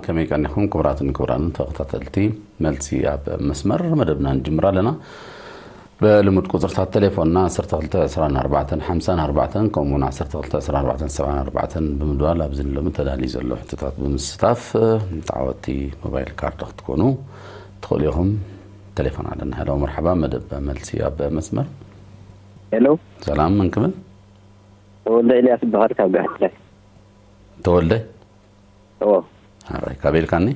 ከመይ ቀኒኹም ክቡራትን ክቡራንን ተኸታተልቲ መልሲ ኣብ መስመር መደብና ንጅምር ኣለና። ብልሙድ ቁጽርታት ቴሌፎንና ዓሰርተ ክልተ ዕስራን ኣርባዕተን ሓምሳን ኣርባዕተን ከምኡውን ዓሰርተ ክልተ ዕስራን ኣርባዕተን ሰብዓን ኣርባዕተን ብምድዋል ኣብዚ ንሎሚ ተዳልዩ ዘሎ ሕቶታት ብምስታፍ ተዓወቲ ሞባይል ካርድ ክትኮኑ ትኽእሉ ኢኹም። ቴሌፎን ኣለና። ሄሎ መርሓባ፣ መደብ መልሲ ኣብ መስመር። ሄሎ ሰላም፣ መን ክብል? ተወልደ ኤልያስ ይበሃል ካብ ጋሕትላይ። ተወልደ እዎ ኣራይ፣ ካበይ ኢልካኒ?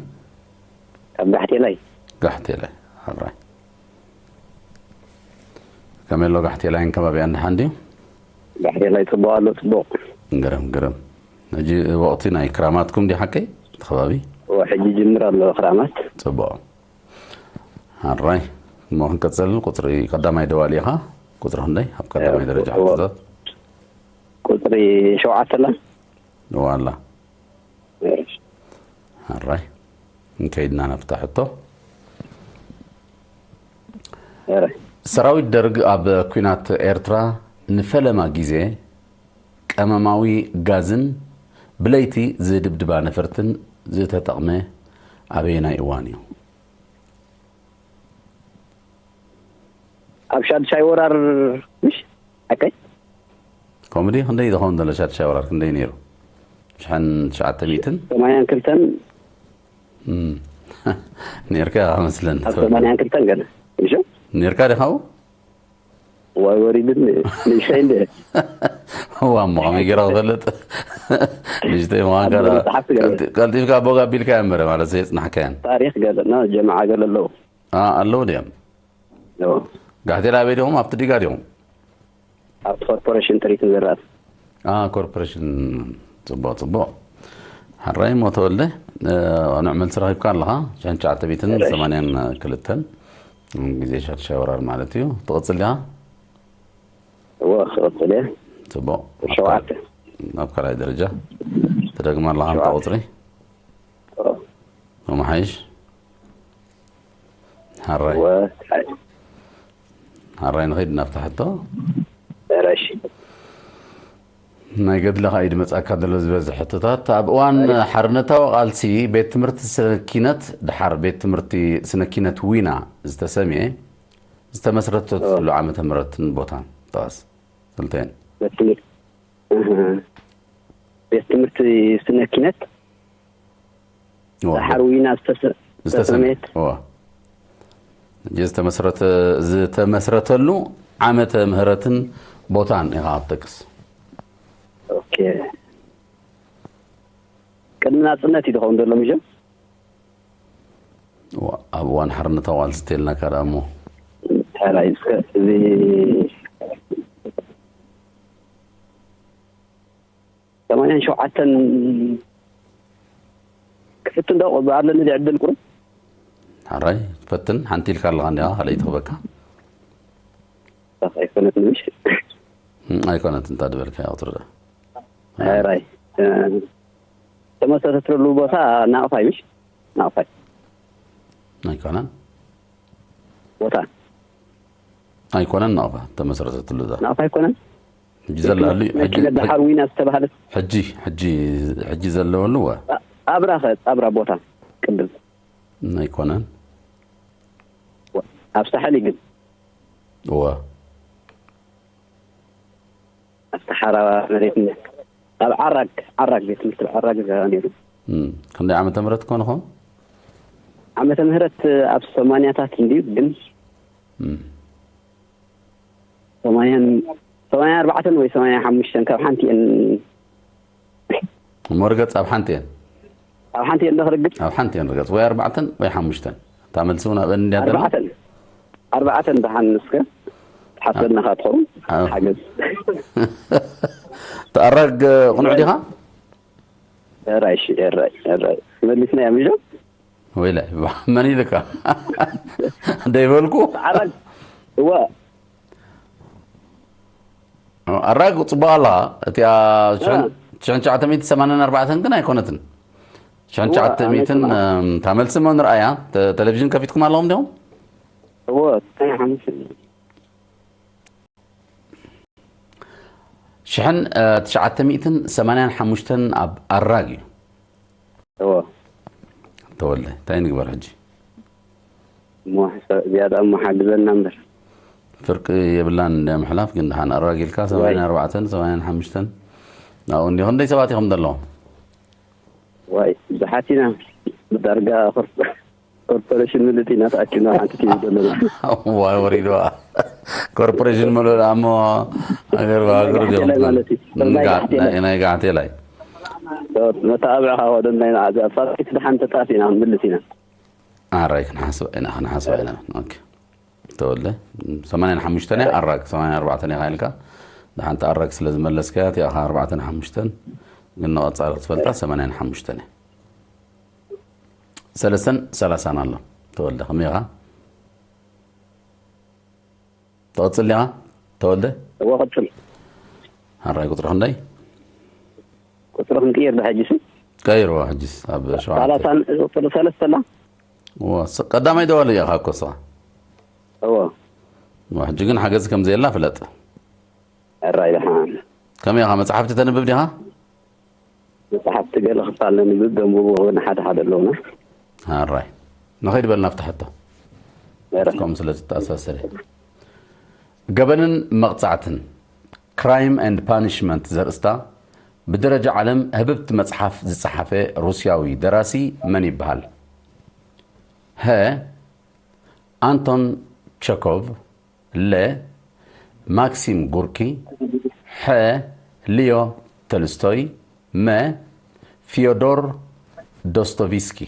ካብ ጋሕቴላይ። ጋሕቴላይ ኣራይ። ከመይ ኣሎ ጋሕቴላይን ከባቢኣን፣ ደሓን ድዩ? ጋሕቴላይ ጽቡቕ ኣሎ፣ ጽቡቕ። ግርም ግርም። ሕጂ ወቕቲ ናይ ክራማትኩም ድዩ ሓቀይ? እቲ ከባቢ እዎ ሕጂ ጅምር ኣሎ ክራማት። ጽቡቕ። ኣራይ፣ እሞ ክንቀጽል። ቁጽሪ ቀዳማይ ደዋሊ ኢኻ። ቁጽሪ ክንደይ ኣብ ቀዳማይ ደረጃ እዎ። ሕቶታት? ቁጽሪ ሸውዓተ ኣላ። ዋላ ኣራይ፣ እንከይድና ናብታ ሕቶ። ኧረ ሰራዊት ደርግ ኣብ ኲናት ኤርትራ ንፈለማ ግዜ ቀመማዊ ጋዝን ብለይቲ ዝድብድባ ነፈርትን ዝተጠቕመ ኣበየናይ እዋን እዩ? ኣብ ሻድሻይ ወራር ምሽ ኣከይ ከምኡ ድዩ? ክንደይ ዝኸውን ዘሎ ሻድሻይ ወራር ክንደይ ነይሩ? ሽሕን ትሽዓተ ሚእትን ሰማንያን ክልተን እም። ነርካ ኢኻ መስለኒ። ኣብ ሰማንያን ክልተን ገለ ምሽ ነርካ ዲኻ ኣብኡ? ዋይ ወሪድን ንእሽተይ እንደ እዋ እሞ ከመይ ገይረ ክፈልጥ? ንእሽተይ ምዃንካ ኣብ ዳ- መጽሓፍቲ ገለ። ቀልጢ- ቀልጢፍካ ኣቦ ጋቢልካ እምበር ማለት ዘየጽናሕካያን። ታሪኽ ገለ ና ጀማዓ ገለ ኣለዉ። ኣ ኣለዉ ድዮም? እዎ። ጋሕቴላ ኣበይ ዲኹም? ኣብቲ ዲጋ ዲኹም? ኣብቲ ኮርፖሬሽን ጥሪትን ዘራእቲ። ኣ ኮርፖሬሽን። ጽቡቕ ጽቡቕ። ሕራይ እሞ ተወልደ፣ እ፣ ቅኑዕ መልሲ ረኺብካ ኣለኻ። ሽሕን ትሽዓተ ሚእትን ሰማንያን ክልተን ግዜ ሻድሻይ ወራር ማለት እዩ። ትቕጽል ዲኻ? እዎ ክቕጽል እየ። ጽቡቕ። ሸውዓተ ኣብ ካልኣይ ደረጃ ትደግማ ኣለኻ እንተ ሸውዓተ። ቁጽሪ እዎ። መማሓይሽ። ሕራይ እዎ። ሕራይ ንኸይድ ናብታ ሕቶ። ኧረ እሺ። ናይ ገድልኻ እዩ ድመጻካ ዘሎ ዝበዝሕ ሕቶታት። ኣብ እዋን ሓርነታዊ ቃልሲ ቤት ትምህርቲ ስነ ኪነት፣ ድሓር ቤት ትምህርቲ ስነ ኪነት ዊና ዝተሰምየ፣ ዝተመስረተትሉ ዓመተ ምህረትን ቦታን ጥቐስ። ክልተን። ቤት ትምህርቲ እህ። ቤት ትምህርቲ ስነ ኪነት እዋ። ድሓር ዊና ዝተሰ- ዝተሰምየ። ዝተሰምየት እዋ። ሕጂ ዝተመስረተ ዝተመስረተሉ ዓመተ ምህረትን ቦታን ኢኻ ኣብ ጥቅስ። ኦኬ። ቅድሚ ናጽነት እዩ ዝኸውን ዘሎ ምጀም እዋ፣ ኣብ እዋን ሓርነታዊ ቃልሲ ተልናካ ደኣ እሞ። ሕራይ እስከ እዚ ሰማንያን ሸውዓተን ክፍትን ዶ ኣለኒ ዕድል ቁሩብ ሕራይ ፈትን ሓንቲ ኢልካ ኣለኻ እንዲያ፣ ካልኣይቲ ክበካ። ኣይኮነት ንምሽ እም፣ ኣይኮነት እንታ ድበልካ ያው ትርዳ። ሕራይ እ፣ ተመሰረትሉ ቦታ ናቕፋይ ምሽ ናቕፋይ ኣይኮነን። ቦታ ኣይኮነን ናቕፋ ተመስረተትሉ እዛ። ናቕፋይ ኣይኮነን ሕጂ ዘለሉ እዩ። ሕጂ መኪነት ድሓር ዊና ዝተባህለት ሕጂ ሕጂ ሕጂ ዘለወሉ ወ ኣብራኸ ኣብራ ቦታ ቅድም ኣይኮነን። ኣብ ሳሕል ግን እወ ኣብ ሰሓራ መሬት ኣብ ዓራግ ዓራግ ቤት ትምህርቲ ዓራግ ነይሩ። እም፣ ክንደይ ዓመተ ምህረት ኮን ኾን? ዓመተ ምህረት ኣብ ሰማንያታት እንድዩ ግን እም። ሰማንያን ሰማንያ ኣርባዕተን ወይ ሰማንያ ሓሙሽተን ካብ ሓንቲ እየን እሞ ርገጽ ኣብ ሓንቲ እየን። ኣብ ሓንቲ እየን ዶ ክርግጽ? ኣብ ሓንቲ እየን ርገጽ፣ ወይ ኣርባዕተን ወይ ሓሙሽተን። እታ መልሲ እውን ኣብአን እንድያ ዘላ። ኣርባዕተን ኣርባዕተን ደሓን እስከ ሓሰብናኻ ትኸውን ኣዎ። ሓገዝ ተኣራግ ቅኑዕ ዲኻ? ራይ ራይ መሊስና እዮም ኢሎም ወይለ መን ኢልካ? ደይበልኩ ዓራግ እዋ ኣራግ ጽቡቕ ኣላ። እቲኣ እ። ትሽዓተ ሚእቲ ሰማንያን ኣርባዕተን ግን ኣይኮነትን። ትሽዓተ ሚእትን እዋ፣ እም፣ እታ መልሲ እሞ ንርኣያ። ተ- ቴሌቪዥን ከፊትኩም ኣለኹም ዲኹም? እዎ ናይ ሓሙስ ሽሕን እ፣ ትሽዓተ ሚእትን ሰማንያን ሓሙሽተን ኣብ ኣራግ እዩ። እዎ ተወልደ፣ እንታይ ንግበር ሕጂ? እሞ ዝያዳ እሞ ሓግዘና እምበር። ፍርቂ የብላን እንደ ምሕላፍ፣ ግን ደሓን ኣራጊልካ ሰማንያን ኣርባዕተን ሰማንያን ሓሙሽተን ኣብኡ እንዲ። ክንደይ ሰባት ኢኹም ዘለኹም? ዋይ ብዙሓት ኢና። ዳርጋ ኮርፖ- ኮርፖሬሽን ምልእቲ ኢና ተኣኪብና ሓንቲ ቲቪ ዘለና። ዋይ ወሪድዋ። ኮርፖሬሽን መሎ ኣሞ ሃገር ብሃገር ናይ ጋሕቴላይ ማለት እዩ። ናይ ጋሕቴላይ። ናይ ጋሕቴላይ። መተባብዒ ካወደን ናይ ናዓዚ ኣብ ፋብሪክ ደሓን ተጣፊና ክንምልስ ኢና። ኣራይ ክንሓስባ ኢና፣ ክንሓስባ ኢና። ኦኬ። ተወልደ ሰማንያን ሓሙሽተን እያ ኣራግ ሰማንያን ኣርባዕተን ኢኻ ኢልካ። ደሓንቲ ኣራግ ስለ ዝመለስካያ እቲኣኻ ኣርባዕተን ሓሙሽተን፣ ግን ንቐጻሊ ክትፈልጣ ሰማንያን ሓሙሽተን እያ። ሰለስተን ሰላሳን ኣሎ። ተወልደ ከመይ ኢኻ? ትቐጽል ዲኻ? ተወልደ እዎ ቀጽል። ኣራይ ቁጽሪ ክንደይ? ቁጽሪ ክንቅየር ብሕጂ ሲ ቀይርዎ ሕጅስ ኣብ ሸውዓተ። ሰላሳን ቁጽሪ ሰለስተ ኣላ። እዎ፣ ስ- ቀዳማይ ደዋሊ ኢኻ እኮ ንስኻ። እዎ እዎ፣ ሕጂ ግን ሓገዝ ከም ዘየላ ፍለጥ። ኣራይ ደሓን። ከመይ ኢኻ መጽሓፍቲ ተንብብ ዲኻ? መጽሓፍቲ ገለ ክፋል ነንብብ፣ ደንብቡ እውን ሓደ ሓደ ኣለውና። ኣራይ ንኸይድ በልና ኣብቲ ሕቶ ኣረ ከም ስለ ዝተኣሳሰረ ገበንን መቕጻዕትን፣ ክራይም ኤንድ ፓኒሽመንት ዘርእስታ ብደረጃ ዓለም ህብብቲ መጽሓፍ ዝጸሓፈ ሩስያዊ ደራሲ መን ይበሃል? ሀ ኣንቶን ቸኮቭ፣ ለ ማክሲም ጉርኪ፣ ሐ ሊዮ ተልስቶይ፣ መ ፊዮዶር ዶስቶቪስኪ።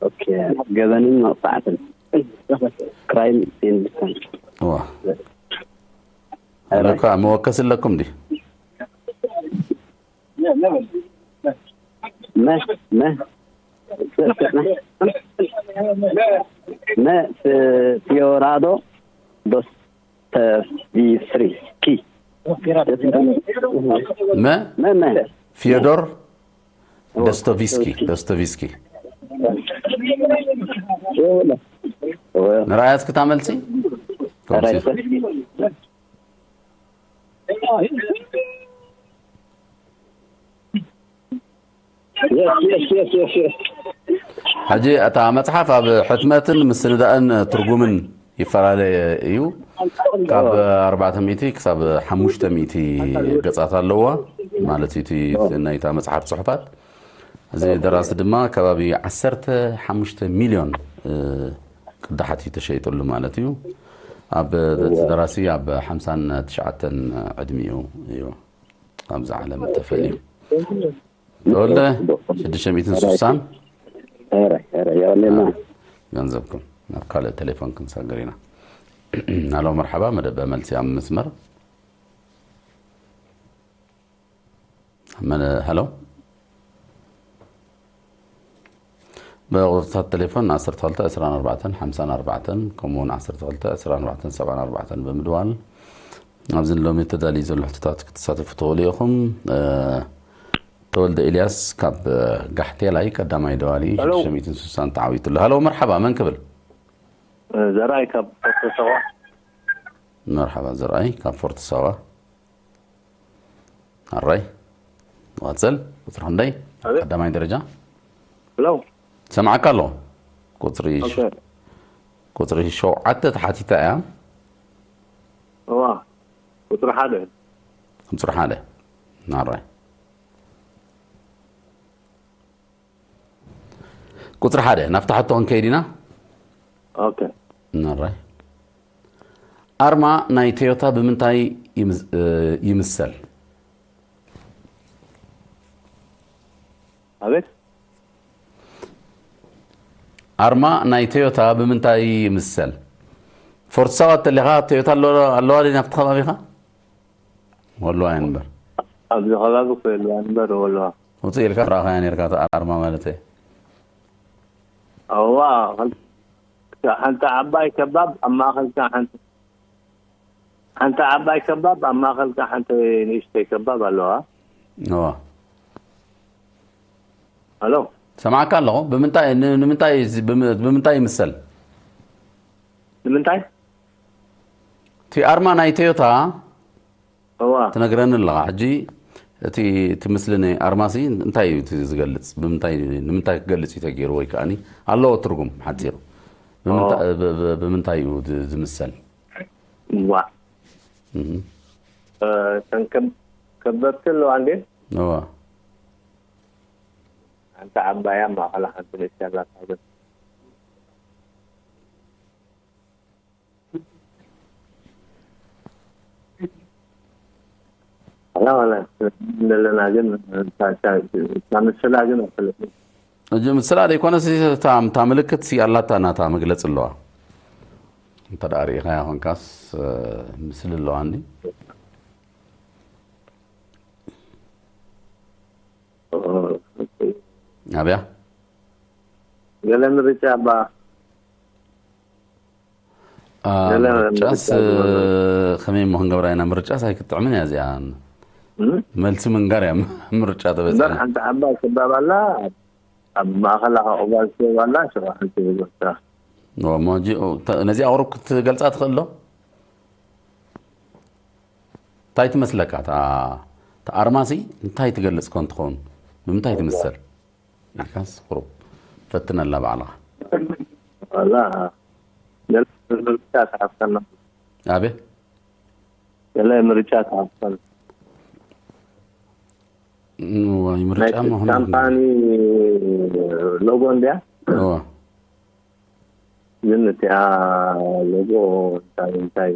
ኦኬ። ገበንን መቕጻዕትን፣ ክራይም ኤንድ ፓኒሽመንት። ዋ ኣለካ መወከስ ኣለኩም ዲ መ መ መ ፊዮራዶ ዶስቶቭስኪ። መ መ መ ፊዮዶር ዶስቶቪስኪ። ዶስቶቪስኪ ንረኣያ እስኪ እታ መልሲ። Yes, yes, yes, yes, yes. ሕጂ እታ መጽሓፍ ኣብ ሕትመትን ምስንዳእን ትርጉምን ይፈላለ እዩ። ካብ ኣርባዕተ ሚእቲ ክሳብ ሓሙሽተ ሚእቲ ገጻት ኣለዋ ማለት እዩ እቲ ናይታ መጽሓፍ ጽሑፋት። እዚ ደራሲ ድማ ከባቢ ዓሰርተ ሓሙሽተ ሚልዮን ቅዳሓት እዩ ተሸይጥሉ ማለት እዩ። ኣብ እቲ ደራሲ ኣብ ሓምሳን ትሽዓተን ዕድሚኡ እዩ ኣብዚ ዓለም ተፈልዩ። ተወልደ ሽዱሽተ ሚእትን ስሳን ኧረ ኧረ የቐኔልና። ገንዘብኩም ናብ ካልእ ቴሌፎን ክንሳገር ኢና። ሃሎ መርሓባ፣ መደበ መልሲ ኣብ መስመር። መን- ሃሎ፣ ብቑጽርታት ቴሌፎን ዓሰርተ ክልተ ዕስራን ኣርባዕተን ሓምሳን ኣርባዕተን፣ ከምኡ እውን ዓሰርተ ክልተ ዕስራን ኣርባዕተን ሰብዓን ኣርባዕተን ብምድዋል ኣብዚ ሎሚ ተዳልዩ ዘሎ ሕቶታት ክትሳተፉ ትኽእሉ ኢኹም። እ፣ ተወልደ ኤልያስ ካብ ጋሕቴላይ ቀዳማይ ደዋሊ ሄሎ። ሽዱሽተ ሚእትን ስሳን ተዓዊቱ ኣሎ። ሃሎ መርሓባ፣ መን ክብል? ዘርኣይ ካብ ፎርቶ ሳዋ። መርሓባ ዘርኣይ ካብ ፎርቶ ሳዋ። ኣራይ ንቐጽል። ቁጽሪ ክንደይ? ኣቤት። ቀዳማይ ደረጃ ሄሎ። ሰምዓካ ኣለኹ። ቁጽሪ ኦኬ። ቁጽሪ ሸውዓተ ተሓቲታ እያ። እዋ። ቁጽሪ ሓደ። ቁጽሪ ሓደ። ኣራይ ቁጽሪ ሓደ ናብታ ሕቶ ክንከይድ ኢና። ኦኬ። ኣራይ ኣርማ ናይ ቶዮታ ብምንታይ ይምዝ- እ፣ ይምሰል? ኣቤት። ኣርማ ናይ ቶዮታ ብምንታይ ይምሰል? ፎርት ሳዋ ተለኻ ቶዮታ ኣሎ- ኣለዋ ድዩ ናብቲ ከባቢኻ? ወልዋ እያ እምበር። ኣብዚ ከባቢ እኮ የለዋን እምበር ወልዋ። ውፅእ ኢልካ ራእኻያ ነርካ እታ ኣርማ ማለት እየ። እዋ። ሓንቲ ዓባይ ከባብ ኣብ ማእኸልካ ሓንቲ ሓንቲ ዓባይ ከባብ ኣብ ማእኸልካ ሓንቲ ንእሽተይ ከባብ ኣለዋ። እዋ። ኣሎ። ሰማዕካ ኣለኹ። ብምንታይ ን- ንምንታይ እዚ- ብም- ብምንታይ ይምሰል? ንምንታይ? እቲ ኣርማ ናይ ቶዮታ እዋ። ትነግረኒ ኣለኻ። ሕጂ እቲ እቲ ምስሊ ናይ ኣርማሲ እንታይ እዩ እቲ ዝገልጽ? ብምንታይ፣ ንምንታይ ክገልጽ እዩ ተገይሩ? ወይ ከኣኒ ኣለዎ ትርጉም ሓጺሩ? ብምንታ-፣ ኦ። ብ-፣ ብ-፣ ብምንታይ እዩ ዝ-፣ ዝምሰል? ዋ። እህ። እ፣ እተን ከብ-፣ ከበብቲ ኣለዋ እንዴ? እዋ። ሓንቲ ዓባያ ማእኸላ ሓንቲ ንእሽቶ ኣላታ ግን። ዋላ፣ ዋላ፣ ዘለና ግን፣ እታ፣ እታ፣ እታ ምስላ ግን ኣይፈለጥን። እጂ ምስላ ዘይኮነስ፣ እታ፣ እታ ምልክት ሲ ኣላታ ናታ መግለጺ ኣለዋ። እንተ ደኣ ርኢኻያ ኾንካስ፣ እ፣ ምስሊ ኣለዋ እንዲ። ኦ፣ ኦኬ። ኣብያ? ገለ ምርጫ እባ። አ፣ ገለ ምርጫስ፣ ምርጫ ዝመርጽ። ከመይ እሞ ክንገብራ ኢና? ምርጫስ ኣይክትጥዕምን እያ እዚኣ። እም? መልሲ ምንጋር እያ ምርጫ እምበር ተበጺሓ። ሓንቲ ዓባይ ክባብ ኣላ፣ ኣብ ማእኸላ ኸዓ ኦቫል ሸው ኣላ፣ ሽዑ ሓንቲ ዝብልካ። ኦ፣ እሞ እጂ፣ ተ-፣ ነዚኣ ቁሩብ ክትገልጻ ትኽእል ዶ? እንታይ ትመስለካ? እታ፣ እታ ኣርማሲ እንታይ ትገልጽ ኮን ትኸውን? ብምንታይ ትምሰል? ኢልካስ ቁሩብ ፈትነላ ባዕልኻ። ዋላ፣ ገለ ምርጫ ትሓፍተና። ኣቤት? ገለ ምርጫ ትሓፍተና። እዋይ፣ ምርጫ ናይ ምዃኑ ካምፓኒ ሎጎ እንድያ? እዋ። ግን እቲኣ ሎጎ እንታይ እንታይ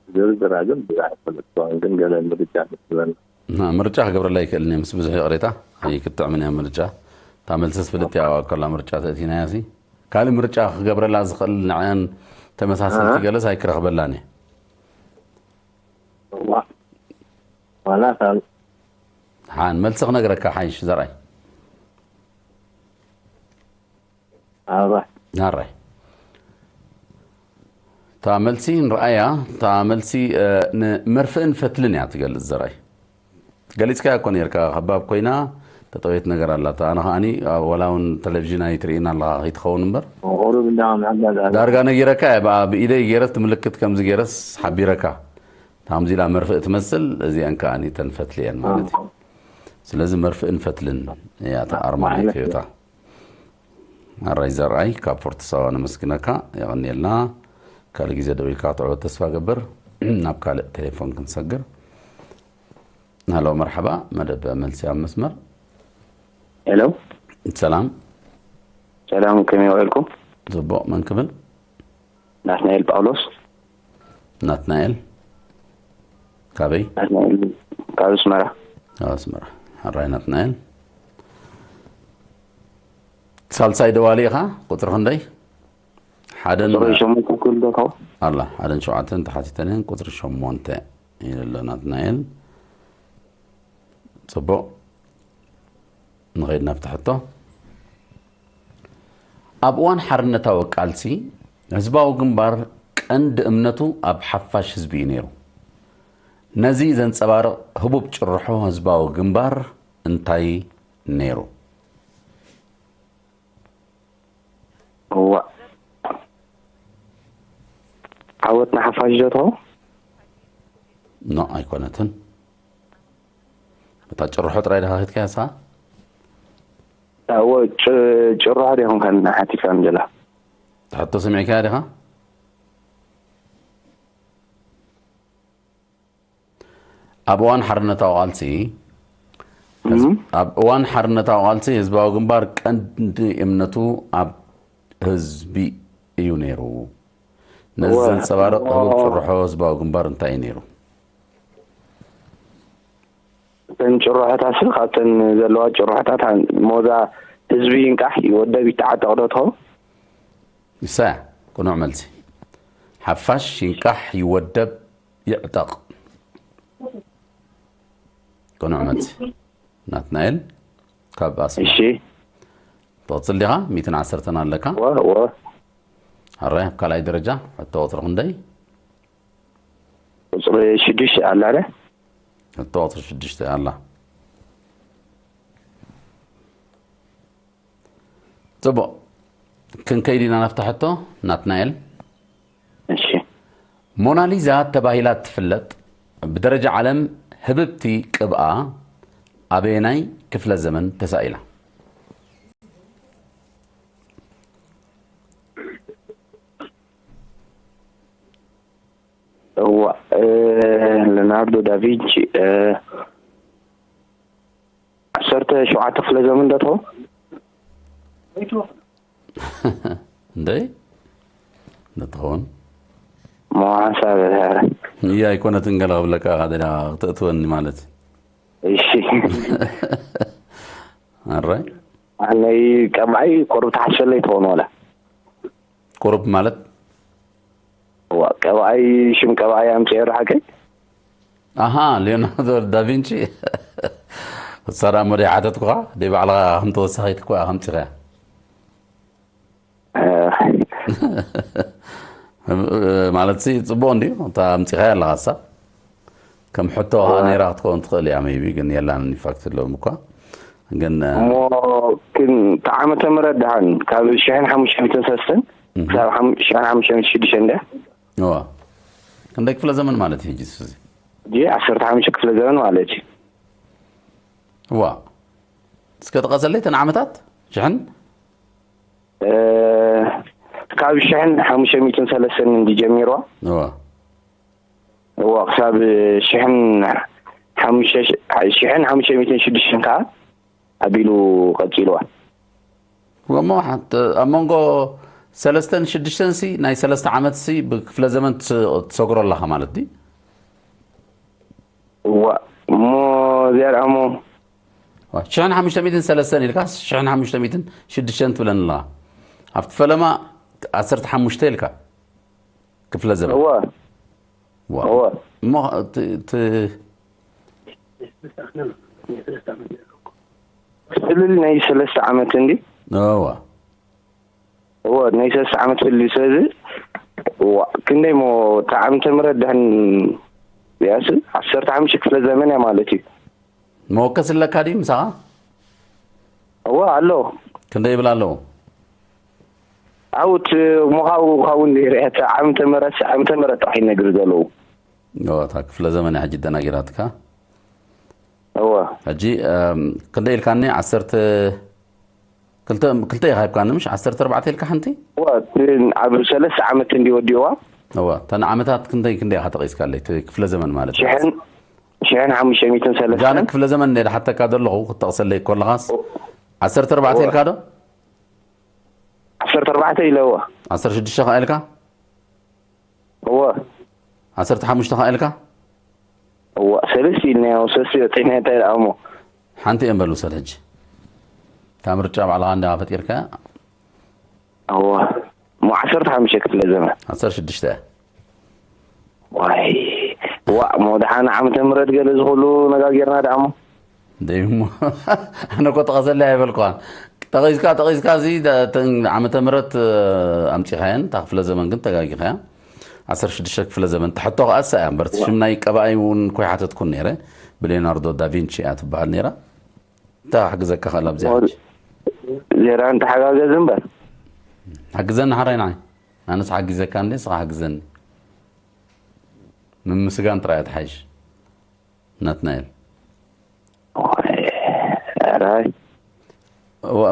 ዝርዝራ ግን ብዙሕ ኣይፈለጥኩዋን፣ ግን ገለ ምርጫ መስለኒ። ና፣ ምርጫ ክገብረላ ይክእልን እየ፣ ምስ ብዙሕ ይቕሬታ። ኣይክትጥዕምን እያ ምርጫ። እታ መልስስ ፍልጥ እያ፣ ዋእ፣ ከላ ምርጫ ተእቲናያ ሲ። ካልእ ምርጫ ክገብረላ ዝኽእል ንዕኣን ተመሳሰልቲ ኣሃ። ገለስ ኣይክረኽበላን እየ። ዋ-፣ ዋላ ካብ ሓን መልሲ ክነግረካ ሓይሽ ዘርኣይ። ኣራይ። ኣራይ። እታ መልሲ ንርኣያ፣ እታ መልሲ፣ እ፣ ንመርፍእን ፈትልን እያ ትገልጽ ዘርኣይ። ገሊጽካያ እኮ ነርካ፣ ከባብ ኮይና ተጠውየት ነገር ኣላታ። ኣነ ከኣኒ፣ ኣ፣ ዋላ እውን ቴሌቪዥን ኣይትርእይን ኣለኻ ከይትኸውን እምበር። ቁሩብ እንዳ ምሕዳድ ኣላ። ዳርጋ ነጊረካ እየ፣ ብኣ-፣ ብኢደይ ገይረስ ትምልክት ከምዚ ገይረስ ሓቢረካ። እታ ከምዚ ኢላ መርፍእ ትመስል፣ እዚኣን ከኣኒ እተን ፈትሊ እየን ማለት እዩ። ኣዎ። ስለዚ መርፍእን ፈትልን እያ እታ ኣርማ ናይ ማለት እዩ። ቶዮታ። ኣራይ ዘርኣይ ካብ ፖርት ሳዋ ነመስግነካ፣ የቐንየልና። ካልእ ግዜ ደው ኢልካ ክትዕወት ተስፋ ገብር። ናብ ካልእ ቴሌፎን ክንሰግር። ሃሎ፣ መርሓባ፣ መደብ መልሲ ኣብ መስመር። ሄሎ። ሰላም። ሰላም፣ ከመይ ውዒልኩም? ጽቡቕ፣ መን ክብል? ናትናኤል ጳውሎስ። ናትናኤል። ካበይ? ናትናኤል ካብ ኣስመራ። ካብ ኣስመራ። ሕራይ ናትናኤል። ሳልሳይ ደዋሊ ኢኻ? ቁጽሪ ክንደይ? ሓደን ቁጽሪ ሸሞንተ ክብል ዶ ይኸውን? ኣላ፣ ሓደን ሸውዓተን ተሓቲተን እየን። ቁጽሪ ሸሞንተ ኢሉ ኣሎ ናትናኤል። ጽቡቕ። ንኸይድ ናብቲ ሕቶ። ኣብ እዋን ሓርነታዊ ቃልሲ፣ ህዝባዊ ግንባር ቀንዲ እምነቱ ኣብ ሓፋሽ ህዝቢ እዩ ነይሩ። ነዚ ዘንጸባርቕ ህቡብ ጭርሖ ህዝባዊ ግንባር እንታይ ነይሩ? እዋእ። ዓወት ንሓፋሽ ዶ ትኸውን? ኖ፣ ኣይኮነትን። እታ ጭርሖ ጥራይ ዲኻ ሒዝካያ ንስኻ? እዎ፣ ጭ-፣ ጭርሖ ዲኹም ከን ሓቲትካኒ ዘላ? እታ ሕቶ ሰሚዕካያ ዲኻ? ኣብ እዋን ሓርነታዊ ቃልሲ፣ እም። ኣብ እዋን ሓርነታዊ ቃልሲ ህዝባዊ ግንባር ቀንዲ እምነቱ ኣብ ህዝቢ እዩ ነይሩ። ነዚ እወ። ዘንጸባርቕ ህቡብ ጭርሖ ህዝባዊ ግንባር እንታይ እዩ ነይሩ? እተን ጭርሖታት ስለ ካብተን ዘለዋ ጭርሖታት፣ ሞዛ ህዝቢ ይንቃሕ ይወደብ ይተዓጠቕ ዶ ትኸውን? ንሳ እያ ቅኑዕ መልሲ። ሓፋሽ ይንቃሕ ይወደብ ይዕጠቕ። ቅኑዕ መልሲ። ናትናኤል ካብ ኣስመራ። እሺ። ትቕጽል ዲኻ? ሚእትን ዓሰርተን ኣለካ። እወ፣ እወ። ሕራይ፣ ኣብ ካልኣይ ደረጃ ሕቶ ቁጽሪ ክንደይ? ቁጽሪ ሽዱሽተ ኣላ ዶ? ሕቶ ቁጽሪ ሽዱሽተ ኣላ። ጽቡቕ። ክንከይድ ኢና ናብታ ሕቶ፣ ናትናኤል። እሺ። ሞናሊዛ ተባሂላ እትፍለጥ ብደረጃ ዓለም ህብብቲ ቅብኣ ኣበየናይ ክፍለ ዘመን ተሳኢላ? እዋ፣ እ፣ ሌናርዶ ዳቪንቺ፣ እ፣ ዓሰርተ ሸውዓተ ክፍለ ዘመን ዶ ትኸውን? እንደ ንትኸውን መዋሳ እያ ኣይኮነትን ገለ ክብለካ ደላ ክትእትወኒ ማለት እሺ። ኣራይ ኣነይ ቀብኣይ ቁሩብ ተሓሰለይ ትኾን ወላ ቁሩብ ማለት ዋ፣ ቀብኣይ ሽም ቀብኣይ ኣምፅኦ ዶ ሓቀይ? ኣሃ ሊዮናርዶ ዳቪንቺ። እሳ ደኣ እሞ ደይ ሓተትኩኻ ደይ ባዕልኻ ከም ተወሳኺት እኮ ኢኻ ኣምፂኻያ። ማለት ሲ ፅቡቅ እንድዩ እታ ኣምፂኻያ ኣለኻ እሳ ከም ሕቶ ከኣ ነይራ ክትከውን ትኽእል እያ maybe ግን የላን ኢንፋክት ኣለዎም እኳ ግን እሞ ክን ዓመተ ምህረት ደሓን ካብ ሽሕን ሓሙሽተ ሚእትን ሰለስተን ክሳብ ሓም- ሽሕን ሓሙሽተ ሚእትን ሽዱሽተ እንድያ እዋ ክንደይ ክፍለ ዘመን ማለት እዩ ሕጂ እሱ እዚ ጂ ዓሰርተ ሓሙሽተ ክፍለ ዘመን ማለት እዩ። እዋ እስከ ጥቀሰለይ እተን ዓመታት ሽሕን እ፣ ካብ ሽሕን ሓሙሽተ ሚእትን ሰለስተን እንዲ ጀሚርዋ እዋ እዋ ክሳብ ሽሕን ሓሙሽተ ሽሕን ሓሙሽተ ሚእትን ሽዱሽተን ከዓ ኣቢሉ ቀፂልዋ። ወሞ ሓንቲ ኣብ መንጎ ሰለስተን ሽዱሽተን ሲ ናይ ሰለስተ ዓመት ሲ ብክፍለ ዘመን ትስ- ትሰግሮ ኣለኻ ማለት ድዩ? እዋ እሞ እዚኣ ደኣ እሞ ሽሕን ሓሙሽተ ሚእትን ሰለስተን ኢልካ ሽሕን ሓሙሽተ ሚእትን ሽዱሽተን ትብለኒ ኣለኻ ኣብቲ ፈለማ ዓሰርተ ሓሙሽተ ኢልካ ክፍለ ዘመን እዋ ዋ። እዋ እሞ እቲ- እቲ- ፍልል ናይ ሰለስተ ዓመት እንዲ እዋ እዎ ናይ ሰለስተ ዓመት ፍልል ስለዚ እዋ ክንደይ ሞ እታ ዓመተ ምህረት ደሕን ያስ ዓሰርተ ሓሙሽተ ክፍለ ዘመን እያ ማለት እዩ። መወከሲ ኣለካ ድዩ ምሳኻ እዋ ኣሎ ክንደይ ይብል ኣለዉ ኣብኡ እቲ ምዃው ካብኡ እንድሕር እያ እታ ዓመተ ምህረት ዓመተ ምህረት ጥራሕ ይነግር ዘለዉ እታ ክፍለ ዘመን እያ ሕጂ ደናጊራትካ እወ ሕጂ እም፣ ክንደይ ኢልካኒ ዓሰርተ ክልተ ክልተ ኢኻ ሂብካኒ ምሽ ዓሰርተ ኣርባዕተ ኢልካ ሓንቲ እወ እቲ ኣብ ሰለስተ ዓመት እንዲ ወዲእዋ እዋ እተን ዓመታት ክንደይ ክንደይ ኢኻ ተቒስካለይ እቲ ክፍለ ዘመን ማለት እዩ ሽሕን ሽሕን ሓሙሽተ ሚእትን ጋነ ሰለስተን ክፍለ ዘመን እንደ ሓተካ ዘለኹ ክትጠቕሰለይ ከለኻስ ዓሰርተ ኣርባዕተ ኢልካ ዶ ዓሰርተ ኣርባዕተ ኢለ እወ ዓሰርተ ሽዱሽተ ኸዓ ኢልካ እወ ዓሰርተ ሓሙሽተ ኸዓ ኢልካ እወ ሰለስተ ኢልናዮ ሰለስተ በፂሕና እንታይ ደኣ እሞ ሓንቲ እየን በል ውሰድ ሕጂ እታ ምርጫ ባዕልኻ እንዳ ፈጢርካ እወ እሞ ዓሰርተ ሓሙሽተ ክፍለ ዘመን ዓሰርተ ሽዱሽተ ዋይ ዋእ እሞ ደሓን ዓመተ ምህረት ገለ ዝኽሉ ነጋጊርና ደኣ እሞ ደይሞ ኣነ እኮ ጠቐሰለይ ኣይበልኳን ጠቒስካ ጠቒስካ እዚ እተን ዓመተ ምህረት ኣምፂኻየን እታ ክፍለ ዘመን ግን ተጋጊኻያ ዓሰርተ ሽዱሽተ ክፍለ ዘመን ትሕቶ ከኣ እሳ እያ እምበር እቲ ሽም ናይ ቀባኣይ እውን እኮ ይሓተትኩን ነይረ ብሌናርዶ ዳቪንቺ እያ ትበሃል ነይራ እንታይ ክሕግዘካ ክእል ኣብዚኣ ሕጂ ዜራ እንተሓጋገዝ እምበር ሓግዘኒ ሓራይ ንዓይ ኣነስ ሓጊዘካ እንደ ስኻ ሓግዘኒ ምምስጋን ጥራይ እያ ትሓይሽ ናትናኤል ራይ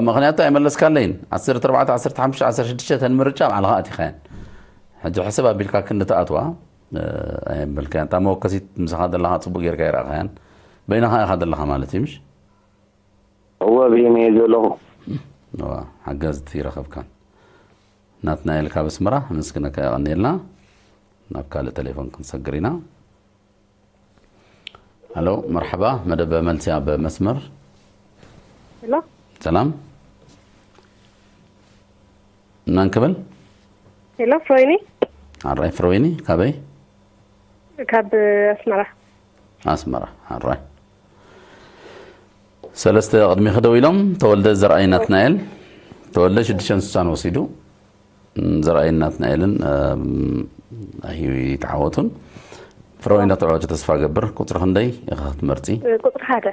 ምክንያቱ ኣይመለስካለይን ዓሰርተ ኣርባዕተ ዓሰርተ ሓሙሽተ ዓሰርተ ሽዱሽተ ተን ምርጫ ባዕልኻ ኣቲኻየን ሕጂ ሕስብ ኣቢልካ ክንዲ ትኣትዋ ኣየበልካያን እታ መወከሲት ምሳኻ ዘለኻ ፅቡቅ ጌርካ ይረእኻያን በይናኻ ኢኻ ዘለኻ ማለት እዩ ምሽ እወ ብየን እየ ዘለኹ እዋ ሓገዝቲ ይረኸብካን ናትናኤል ካብ ኣስመራ ኣመስግነካ የቐንየልና ናብ ካልእ ቴሌፎን ክንሰግር ኢና ኣሎ መርሓባ መደብ መልሲ ኣብ መስመር ሄሎ ሰላም እናን ክብል ሄሎ ፍሮይኒ ኣራይ ፍሮይኒ ካበይ ካብ ኣስመራ ኣስመራ ኣራይ ሰለስተ ቅድሚኺ ደው ኢሎም ተወልደ ዘርኣይ ናትናኤል ተወልደ ሽዱሽተን ስሳን ወሲዱ ዘርኣይ ናትናኤልን ኣይተዓወቱን ፍረወይ እንዳተዓወቱ ተስፋ ገብር ቁፅሪ ክንደይ ኢኻ ክትመርፂ ቁፅሪ ሓደ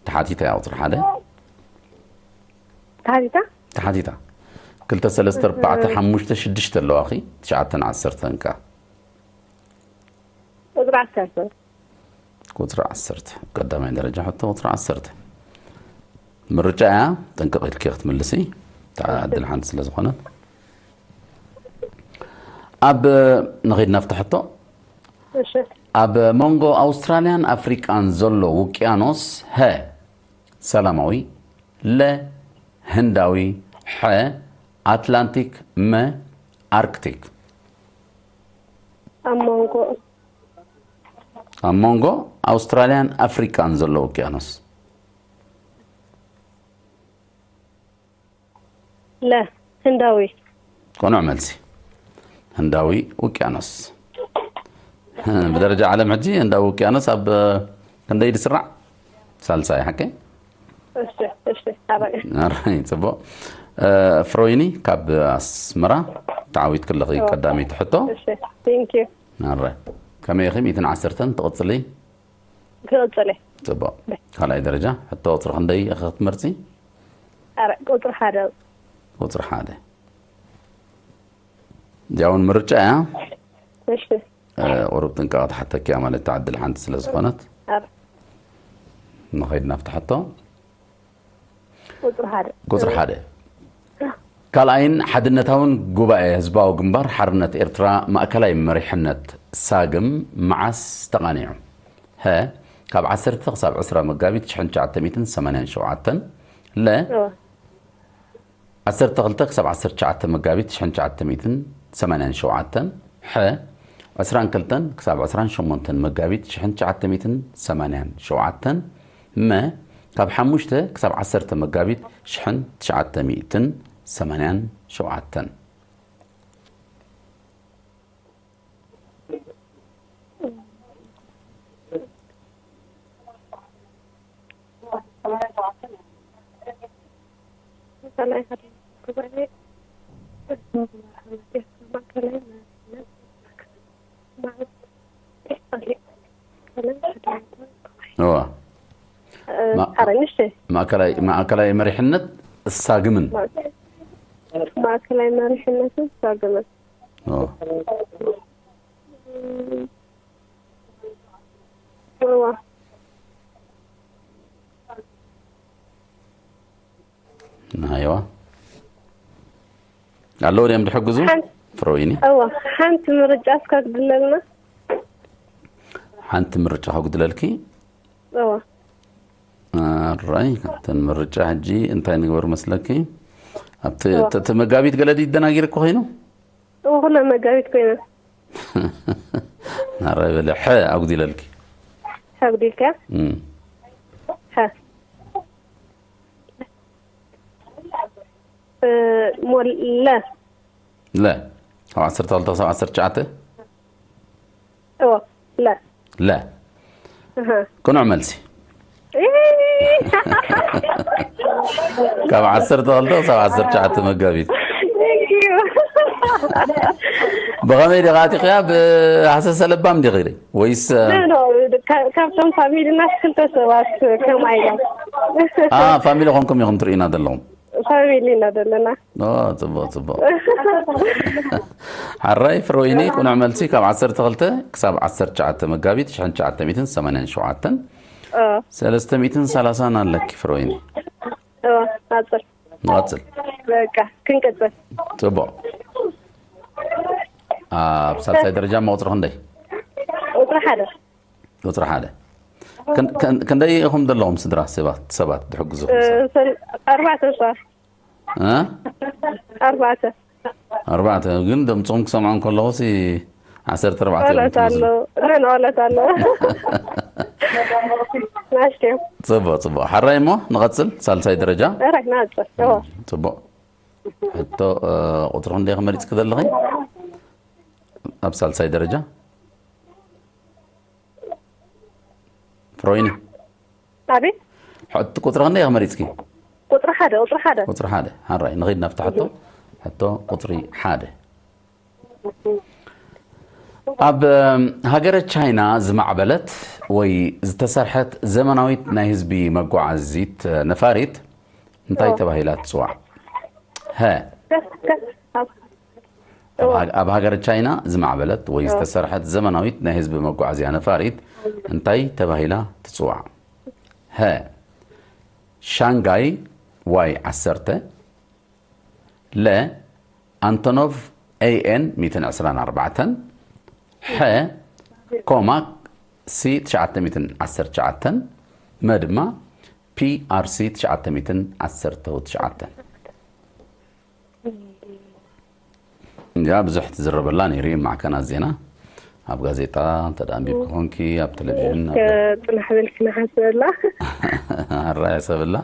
ተሓቲታ እያ ቁፅሪ ሓደ ተሓቲታ ተሓቲታ ክልተ ሰለስተ ኣርባዕተ ሓሙሽተ ሽዱሽተ ኣለዋኺ ትሽዓተን ዓሰርተን ከ ቁፅሪ ዓሰርተ ቁፅሪ ዓሰርተ፣ ቀዳማይ ደረጃ ሕቶ ቁፅሪ ዓሰርተ። ምርጫ እያ፣ ጥንቅቕ ኢልኪ ክትምልሲ። እታ ዕድል ሓንቲ ስለ ዝኾነት። ኣብ፣ ንኸይድ ናብቲ ሕቶ። እሺ። ኣብ መንጎ ኣውስትራልያን ኣፍሪቃን ዘሎ ውቅያኖስ፣ ሀ፣ ሰላማዊ፣ ለ፣ ህንዳዊ፣ ሐ፣ ኣትላንቲክ፣ መ፣ ኣርክቲክ። ኣብ መንጎ ኣብ መንጎ ኣውስትራልያን ኣፍሪቃን ዘሎ ውቅያኖስ። ለ፣ ህንዳዊ። ቅኑዕ መልሲ። ህንዳዊ ውቅያኖስ። ብደረጃ ዓለም ሕጂ ህንዳዊ ውቅያኖስ ኣብ ክንደይ ድስራዕ? ሳልሳይ፣ ሓቂ? እሺ፣ እሺ፣ ኣባይ። ኣራይ፣ ጽቡቕ። እ፣ ፍሮይኒ ካብ ኣስመራ፣ ተዓዊት ክለኺ ቀዳመይቲ ሕቶ። እሺ፣ thank you። ኣራይ። ከመይ ኢኺ? ሚእትን ዓሰርተን ትቕጽሊ? ክቕጽል እየ። ጽቡቕ። ካልኣይ ደረጃ፣ ሕቶ ቁጽሪ ክንደይ ኢኺ ክትመርጺ? ኣረ፣ ቁጽሪ ሓደ። ቁጽሪ ሓደ። እዚኣ እውን ምርጫ እያ። እሺ። እ፣ ቁሩብ ጥንቃቐ ትሓተኪ እያ ማለት እታ ዕድል ሓንቲ ስለ ዝኾነት። ኣረ፣ ንኸይድ ናብቲ ሕቶ። ቁጽሪ ሓደ። ቁጽሪ ሓደ። ካልኣይን ሓድነታውን ጉባኤ ህዝባዊ ግንባር ሓርነት ኤርትራ ማእከላይ መሪሕነት ሳግም መዓስ ተቓኒዑ? ሀ፣ ካብ ዓሰርተ ክሳብ ዕስራ መጋቢት ሽሕን ትሽዓተ ሚእትን ሰማንያን ሸውዓተን። ለ፣ እወ። ዓሰርተ ክልተ ክሳብ ዓሰርተ ትሽዓተ መጋቢት ሽሕን ትሽዓተ ሚእትን ሰማንያን ሸውዓተን። ሐ፣ ዕስራን ክልተን ክሳብ ዕስራን ሸሞንተን መጋቢት ሽሕን ትሽዓተ ሚእትን ሰማንያን ሸውዓተን። መ፣ ካብ ሓሙሽተ ክሳብ ዓሰርተ መጋቢት ሽሕን ትሽዓተ ሚእትን ሰማንያን ሸውዓተን። እዋ። ማ-፣ ሓረኝ፣ እሺ። ማእከላይ፣ ማእከላይ መሪሕነት ሳግምን። ማእከላይ መሪሕነትን ሳግምን። እዋ። እዋ። ናይዋ። ኣለዉ ድዮም ድሕግዙ? ሓንቲ ፍሮይኒ። እዋ፣ ሓንቲ ምርጫ እስካ ክድለልና። ሓንቲ ምርጫ ከጉድለልኪ? እዋ። ኣራይ፣ ካብተን ምርጫ ሕጂ እንታይ ንግበር መስለኪ? ኣብቲ፣ እዋ። እቲ፣ እቲ መጋቢት ገለ ድዩ ደናጊርኩ ኮይኑ? እዋ፣ ኩላ መጋቢት ኮይና። ኣራይ በለ፣ ሐ ኣጉዲለልኪ። ሓጉዲልካ? እም። ሓ። እ፣ ሞለ። ለ። ካብ ዓሰርተ ክልተ ክሳብ ዓሰርተ ትሽዓተ? እዎ፣ ለ። ለ። ኣሃ። ቅኑዕ መልሲ። እ፣ ካብ ዓሰርተ ክልተ ክሳብ ዓሰርተ ትሽዓተ መጋቢት። Thank you። ብኸመይ ዲኻ ኣቲኽያ? ብሃሰሰ ለባም ዲኺ? ወይስ፣ ኖ፣ ኖ፣ ካ-፣ ካብቶም ፋሚሊና ክልተ ሰባት ከምኣ ኢሎም። አ፣ ፋሚሊ ኾንኩም ኢኹም ትርእዩና ዘለኹም? ፋሚሊ ኢና ዘለና። ኦ፣ ጽቡቕ፣ ጽቡቕ። ሓራይ ፍሮይኒ፣ ቅኑዕ መልሲ ካብ ዓሰርተ ክልተ ክሳብ ዓሰርተ ትሽዓተ መጋቢት ሽሕን ትሽዓተ ሚእትን ሰማንያን ሸውዓተን። ኦ። ሰለስተ ሚእትን ሰላሳን ኣለኪ ፍሮይኒ። ኦ፣ ንቐጽል። ንቐጽል። በቃ፣ ክንቅጽል። ጽቡቕ። ኣብ ሳልሳይ ደረጃ እሞ ቁጽሪ ክንደይ? ቁጽሪ ሓደ። ቁጽሪ ሓደ። ክን-፣ ክን-፣ ክንደይ ኢኹም ዘለኹም ስድራ ሰባት፣ ሰባት ትሕግዙኹም እ፣ ሰባት? ሰል-፣ ኣርባዕተ ሰባት። እ? ኣርባዕተ። ኣርባዕተ። ግን ድምፅኹም ክሰምዖ እንከለኹ ሲ ዓሰርተ ኣርባዕተ እዮም ኦለት ትመስሉ። ኣለዉ። ምን ኦለት ኣለዉ። ናሽትዮም። ጽቡቕ፣ ጽቡቕ። ሓራይ እሞ ንቐጽል፣ ሳልሳይ ደረጃ። ኣራይ፣ ናጽል። እዎ። ጽቡቕ። ሕቶ፣ እ፣ ቁጽሪ ክንደይ መሪጽኪ ዘለኺ? ኣብ ሳልሳይ ደረጃ። ፍሮይኒ። ኣቤት። ሕቶ ቁጽሪ ክንደይ መሪጽኪ? ቁጽሪ ሓደ፣ ቁጽሪ ሓደ። ቁጽሪ ሓደ። ሓራይ፣ ንኸይድ ናብቲ ሕቶ። ሕቶ ቁጽሪ ሓደ። ኣብ፣ እም፣ ሃገረ ቻይና ዝማዕበለት ወይ ዝተሰርሐት ዘመናዊት ናይ ህዝቢ መጓዓዚት ነፋሪት እንታይ ኦ። ተባሂላ ትጽዋዕ? ሀ። ከ-፣ ከ-፣ ኣብ-፣ ኣብ ሃ-፣ ኣብ ሃገረ ቻይና ዝማዕበለት ወይ ዝተሰርሐት ዘመናዊት ናይ ህዝቢ መጓዓዝያ ነፋሪት እንታይ ተባሂላ ትጽዋዕ? ሀ፣ ሻንጋይ ዋይ ዓሰርተ፣ ለ፣ ኣንቶኖቭ ኤ ኤን ሚእትን ዕስራን ኣርባዕተን፣ ሐ፣ ኮማክ ሲ ትሽዓተ ሚእትን ዓሰርተ ትሽዓተን፣ መ ድማ ፒ ኣር ሲ ትሽዓተ ሚእትን ዓሰርተ ትሽዓተን። እንጃ፣ ብዙሕ ትዝረበላ ነይሩ እዩ ማዕከናት ዜና። ኣብ ጋዜጣ እንተ ደኣ ኣንቢብኪ ኮንኪ፣ ኣብ ቴሌቪዥን፣ ኣብ ከጽናሕ በልኪ ንሓስበላ። ኣራይ ሰብላ።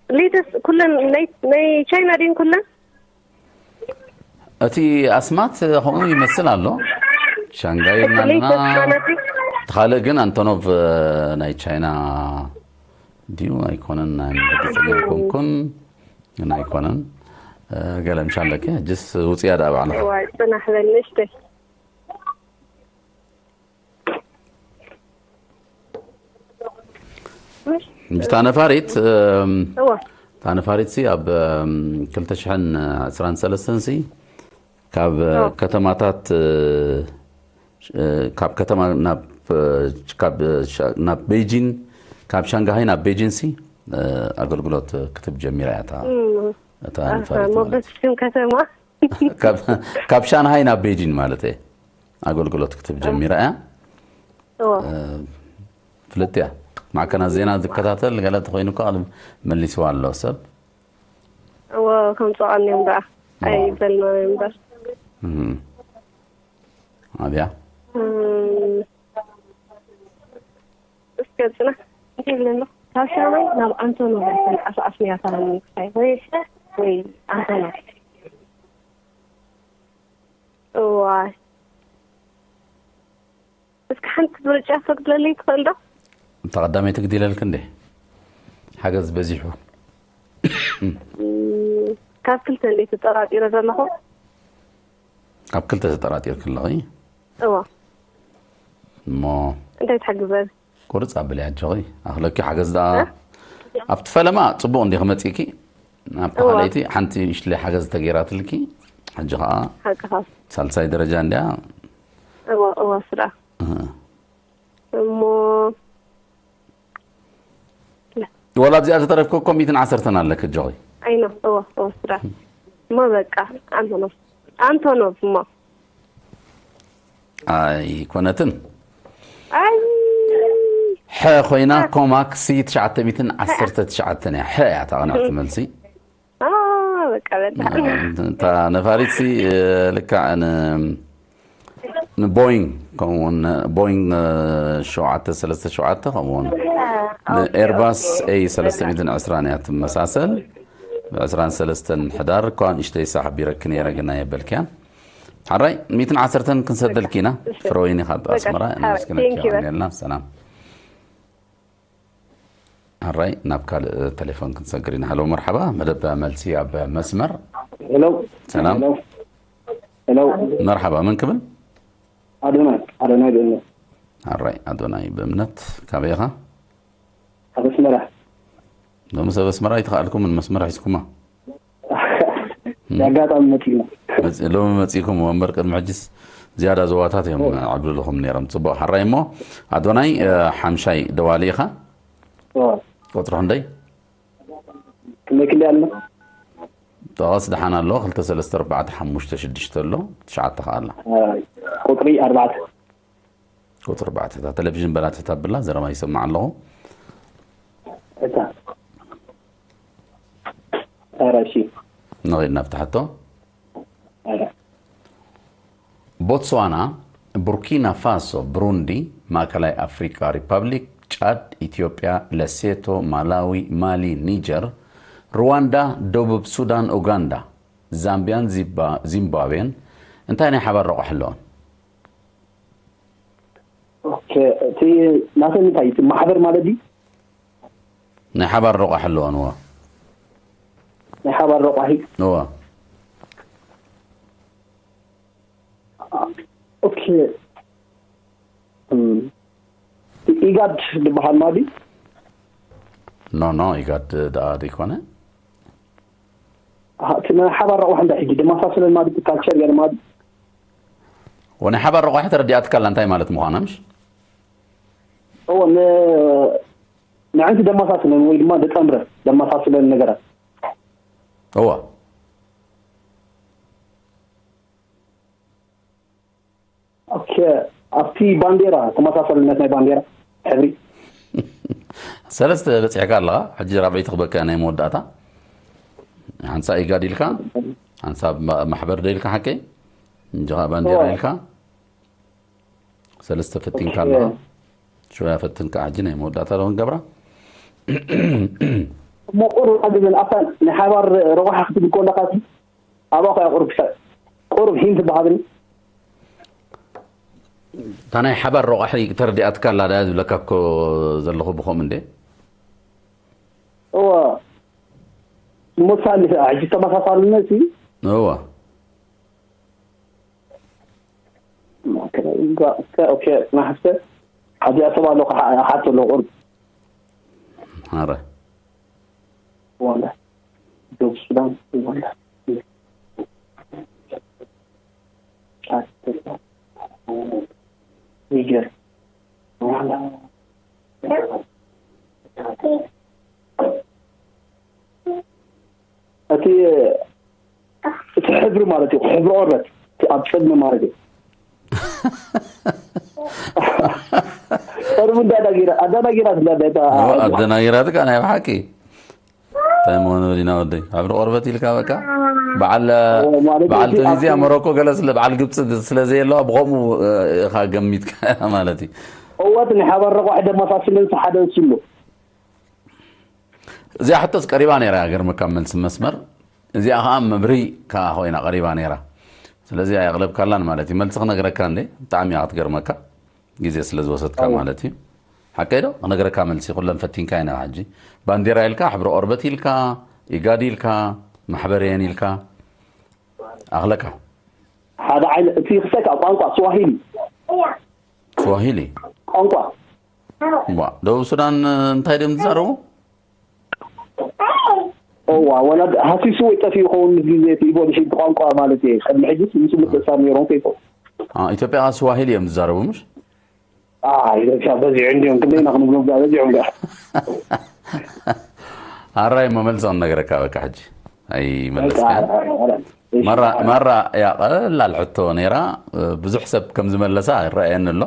ሌተስ ኩለን ናይ፣ ናይ ቻይና ድን ኩለን? እቲ ኣስማት ከምኡ ይመስል ኣሎ። ሻንጋይ እቲ ኢልና ኣለና። ሌተስ ማለት እዩ። እቲ ካልእ ግን ኣንቶኖቭ፣ እ፣ ናይ ቻይና ድዩ ኣይኮነን? ናይ ርግጸኛ ኣይኮንኩን፣ ግን ኣይኮነን። እ፣ ገለ ምሻ ኣለኪ፣ ሕጅስ ውጽያ ደኣ ባዕልኻ። እዋይ፣ ጽናሕ በል ንእሽተይ። እታ ነፋሪት፣ እም፣ እዋ። እታ ነፋሪት ሲ ኣብ፣ እም፣ ክልተ ሽሕን ዕስራን ሰለስተን ሲ ካብ፣ እዋ። ከተማታት፣ እ፣ እ፣ ካብ ከተማ ናብ፣ እ፣ ካብ፣ እ፣ ሻ-፣ ናብ ቤጂን፣ ካብ ሻንጋሃይ ናብ ቤጂን ሲ፣ እ፣ ኣገልግሎት ክትብ ጀሚራ እያ እታ፣ እም። እታ ኣሃ፣ ነፋሪት ማለት። ሞገስ ሽም ከተማ። ካብ፣ ካብ ሻንሃይ ናብ ቤጂን ማለት እየ። ኣገልግሎት ክትብ ጀሚራ እያ። እዎ። እ፣ ፍልጥ እያ። ማዕከናት ዜና ዝከታተል ገለ ተኾይኑ እኮ መሊስዋ ኣሎ ሰብ። እዎ፣ ከም ጸዋዕን እዮም ደኣ። እዎ። ኣይበልናን እዮም እምበር። እም። ኣብያ። እም። እስከ ጽናሕ፣ እንታይ ይብል ኣሎ? ካብ ሻንሃይ ናብ ኣንቶኖቭ ተንቀሳቐስ ነያ ሰላም ንግስታይ። ወይ፣ ወይ ኣንቶኖቭ። እዋይ። እስኪ ሓንቲ ምርጫ ተግድለለይ ትኽእል ዶ? እታ ቀዳመይቲ ግዲለልክ እንዴ? ሓገዝ በዚሑ። እም፣ ካብ ክልተ እንዴ ተጠራጢረ ዘለኹ? ካብ ክልተ ተጠራጢርክ ኣለኺ? እዋ። እሞ እንታይ ትሕግዘን? ቁርጽ ኣብሊ ኣጆኺ፣ ኣኽለኪ ሓገዝ ደኣ እ? ኣብቲ ፈለማ ጽቡቕ እንዲኺ መጺእኪ፣ ኣብቲ እዋ። ካልኣይቲ ሓንቲ ንእሽትለይ ሓገዝ ተገይራትልኪ፣ ሕጂ ኸኣ ሓቅኻ። ሳልሳይ ደረጃ እንድያ። እዋ፣ እዋ፣ ስራ። እህ። እሞ ወላ ኣብዚኣ ተተረፍኩ እኮ ሚእትን ዓሰርተን ኣለክ ኣጆኺ። ኣይ ኖ፣ እዋ፣ እዋ፣ ስራ። እሞ በቃ፣ ኣንቶኖቭ። ኣንቶኖቭ እሞ። ኣይኮነትን። ኣይ። ሐ ኮይና ኮማክ ሲ ትሽዓተ ሚእትን ዓሰርተ ትሽዓተን እያ። ሐ እያ እታ ቅንዕቲ መልሲ። ኣ፣ በቃ፣ በቃ። እታ ነፋሪት ሲ፣ እ፣ ልክዕ ን-፣ ንቦይንግ፣ ከምኡ እውን ቦይንግ፣ እ፣ ሸውዓተ ሰለስተ ሸውዓተ፣ ከምኡ እውን ንኤርባስ ኤ ሰለስተ ሚእትን ዕስራን እያ ትመሳሰል። ብዕስራን ሰለስተን ሕዳር እኳ ንእሽተይ ሳሕ ቢረኪ ነይረ፣ ግን ኣየበልክያን። ሓራይ፣ ሚእትን ዓሰርተን ክንሰደልኪ ኢና። ፍረወይኒ ካብ በቃ፣ ኣስመራ፣ ሓራይ። ነመስግነኪ። Thank you፣ በቃ። የቐንየልና። ሰላም። ሓራይ፣ ናብ ካልእ ቴሌፎን ክንሰግር ኢና። ሃሎ፣ መርሓባ። መደብ መልሲ ኣብ መስመር። ሄሎ። ሰላም። ሄሎ። ሄሎ። መርሓባ፣ መን ክብል? ኣዶናይ፣ ኣዶናይ ብእምነት። ሓራይ፣ ኣዶናይ ብእምነት፣ ካበይ ኢኻ? ካብ ኣስመራ። ሎሚ ሰብ ኣስመራ ኣይተኻእልኩምን፣ መስመር ሒዝኩማ። ብኣጋጣሚ መጺእና። መጽ-፣ ሎሚ መጺእኩም እምበር ቅድሚ ሕጂስ ዝያዳ ዞባታት እዮም ኦ። ዓብልልኹም ነይሮም። ጽቡቕ፣ ሓራይ እሞ ኣዶናይ፣ እ፣ ሓምሻይ ደዋሊ ኢኻ። ኦ። ቁጽሪ ክንደይ? ክንደይ ክንደይ ኣሎ? ጠቐስ ደሓን ኣሎ። ክልተ ሰለስተ ኣርባዕተ ሓሙሽተ ሽዱሽተ ኣሎ። ትሽዓተ ከኣ ኣላ። አ፣ ቁጽሪ ኣርባዕተ። ቁጽሪ ኣርባዕተ። እታ ቴሌቪዥን በላተት ኣብላ፣ ዘረባ ይሰማዕ ኣለኹ። እታ። ኧረ እሺ። ንኸይድ ናብቲ ሕቶ። ኧረ። ቦትስዋና፣ ቡርኪና ፋሶ፣ ብሩንዲ፣ ማእከላይ ኣፍሪቃ ሪፓብሊክ፣ ጫድ፣ ኢትዮጵያ፣ ለሴቶ፣ ማላዊ፣ ማሊ፣ ኒጀር፣ ሩዋንዳ፣ ደቡብ ሱዳን፣ ኡጋንዳ፣ ዛምቢያን ዚባ-፣ ዚምባብዌን እንታይ ናይ ሓባር ረቋሒ ኣለዎን? ኦኬ፣ እቲ ናተን እንታይ፣ እቲ ማሕበር ማለት ድዩ? ናይ ሓባር ረቋሒ ኣለወን፣ እወ። ናይ ሓባር ረቋሒ? እወ። ኦኬ። እም፣ ኢጋድ ዝበሃል ማዲ። ኖ ኖ ኢጋድ ደኣ ደይኮነ። እቲ ናይ ሓባር ረቑሕ እንታይ ሕጂ ደማሳስለን ማዲ ካልቸር ገለ ማዲ። ወናይ ሓባር ረቑሕ ተረዲኣትካ ኣላ እንታይ ማለት ምዃና ምሽ? እዎ ን- ንዕንቲ ደማሳስለን ወይ ድማ ደጠምረ ደማሳስለን ነገራት። እዋ ኦኬ፣ ኣብቲ ባንዴራ ተመሳሳልነት ናይ ባንዴራ ሕብሪ ሰለስተ በፂሕካ ኣለኻ። ሕጂ ራብዒ ትኽበካ ናይ መወዳእታ ሓንሳ ኢጋድ ኢልካ ሓንሳ ማሕበር ደ ኢልካ ሓቂ እንጂ ባንዴራ ኢልካ ሰለስተ ፈቲንካ ኣለኻ። ሽወያ ፈትንካ ሕጂ ናይ መወዳእታ ዶ ክንገብራ? እሞ ቁሩብ ሓግዝን ኣብታ ናይ ሓባር ረቑሓ ክትብል ከለካ ኣብኣ ኮያ ቁሩብ ክሳብ ቁሩብ ሂንት በሃብኒ። እታ ናይ ሓባር ረቋሒ ተረዲኣትካ ኣላ ዳ ዝብለካ እኮ ዘለኹ ብኸምኡ እንዴ? እወ ሞሳሊ ሕጂ ተመሳሳልነት እዩ። እወ ኦኬ ናሕሰ ሓዚኣ ሰብ ኣሎ ሓቶ ኣሎ ቁርብ ኣረ ዋላ ደቡብ ሱዳን ዋላ ኒጀር እቲ እቲ ሕብሪ ማለት እዩ ሕብሪ ቆርበት እቲ ኣብ ፀልሚ ማለት እዩ ቀርቡ እንዳዳጊራ ኣዳዳጊራ ትላዳታ ኣደናጊራትካ ናይ ብሓቂ እንታይ ምኾነ ወዲና ወደይ ኣብ ቆርበት ኢልካ በቃ በዓል በዓል ቱኒዝያ ሞሮኮ ገለ ስለ በዓል ግብፂ ስለ ዘየለዋ ብኸምኡ ኢኻ ገሚትካ ማለት እዩ እወት ናይ ሓባር ረቋሒ ደማሳስልን ሓደ ስሉ እዚኣ ሕቶስ ቀሪባ ነይራ ገርመካ መልሲ መስመር እዚኣ ከዓ መብርሂ ከዓ ኮይና ቀሪባ ነይራ ስለዚ ኣየቕለብካላን ማለት እዩ መልሲ ክነግረካ እንዴ ብጣዕሚ እያ ክትገርመካ ግዜ ስለ ዝወሰድካ ማለት እዩ ሓቀይ ዶ ክነግረካ መልሲ ኩለን ፈቲንካ ኢና ሕጂ ባንዴራ ኢልካ ሕብሪ ቆርበት ኢልካ ኢጋድ ኢልካ ማሕበርየን ኢልካ ኣኽለካ ሓደ ዓይነት እቲ ክሰካ ቋንቋ ስዋሂሊ ስዋሂሊ ቋንቋ ዋ ደቡብ ሱዳን እንታይ ድም ዝዛረቡ እዋ ወላ ሃሲሱ ወይ ጠፊኡ ይኸውን ምስ ግዜ እቲ ኢቮሉሽን ቋንቋ ማለት እየ ቅድሚ ሕጂስ ምስ ምቅሳር ነይሮም ከይፈው ኢትዮጵያ ስዋሂሊ እዮም ዝዛረቡ ምሽ ኢትዮጵያ በዚሑ እንዲዮም ክንደይና ክንብሎም በዚሖም ኣራይ መመልሶ ክነግረካ በቃ ሕጂ ኣይመለስካ ማራ ያ ቀላል ሕቶ ነይራ ብዙሕ ሰብ ከም ዝመለሳ ይረኣየኒ ኣሎ